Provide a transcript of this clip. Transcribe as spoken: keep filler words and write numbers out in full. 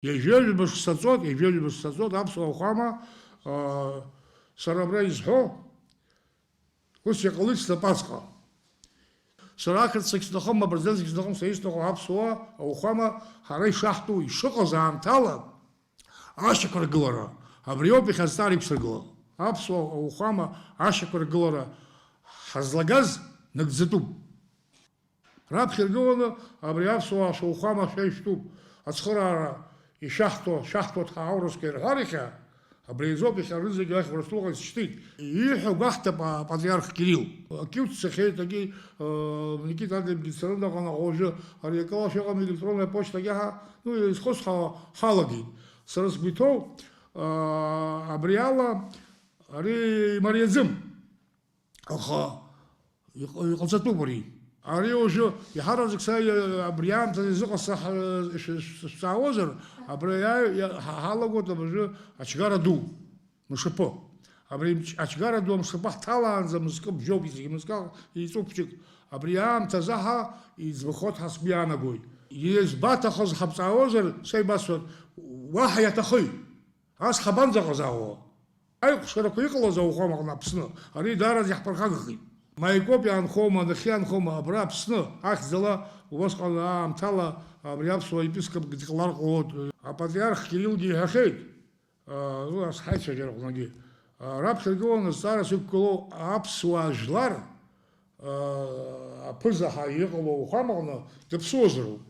Ҩажәи-ҩажәи мышқәа цоит, ҩажәи-ҩажәи мышқәа цоит аԥсуа ауахәама, аа, сара абра изҳәо, ус иҟалеит снапаҵҟа. Сара ақырҭцәагь сҭахым, абырзенцәагь сҭахым, сара исҭаху аԥсуа ауахәама ҳара ишаҳтәу, ишыҟаз аамҭала ашьақәыргылара. Абри ауп иахьа азҵаара иқәсыргыло. Аԥсуа ауахәама ашьақәыргылара ҳазлагаз нагӡатәуп. Раԥхьа иргыланы абри аԥсуаа шәоухәама шәа ишәтәуп, ацхыраара ишәаҳҭо, шәаҳҭоит ҳәа аурысқәа ирҳәар иахьа, абри азоуп иахьа рызегь ахь Урыстәыла исшьҭит. Ииҳәо гәаҳҭап апатриарх Кирилл. Акиут цахьеит, егьи, э, Никита Адамгьы дцарыдаҟан аха уажәы ари акала шәыҟам, электронная почта ҳа, ну, изхысҳәаауа ҳалагеит. Сара сгәы иҭоу, э, абри ала ари имариаӡым. Аха иҟ-, иҟаҵатәуп ари. Ари уажәы иаҳараӡак са, э, абри аамҭазы изыҟасҵа ҳ-, ш-, ш-, шәҵаауазар, абри иа-, иа-, ҳа-, ҳалагоит абыржәы ачгара ду, мшаԥы. Абри мч-, ачгара ду амшаԥы ҳҭалаанӡа мызкы бжьоуп, зегьы мызкы еиҵуп ԥшьык. Абри аамҭазы ҳа иӡбахоит ҳәа сгәы иаанагоит. Иазбаҭахыз ҳаԥҵаауазар, са ибасҳәап, уаҳа иаҭахеи? Ас ҳабанӡаҟазаауа? Аиҟәшарақәа иҟалаз ауахәама аҟны Аԥсны, ари даараӡа иаҳԥырхагахеит. Маикоп иаанхома, нахьхьи иаанхома, абра Аԥсны ахьӡала, убасҟан аамҭала абри аԥсуа епископ дҟалар ҟалоит. Апатриарх Кириллгьы иҳәахьеит, аа, ну, ас ҳаицәажәара аҟнагьы, аа, раԥхьа иргыланы зҵаарас иқәгылоу аԥсуаа жәлар, аа, аԥыза ҳәа иҟало ауахәамаҟны дыԥсуазароуп.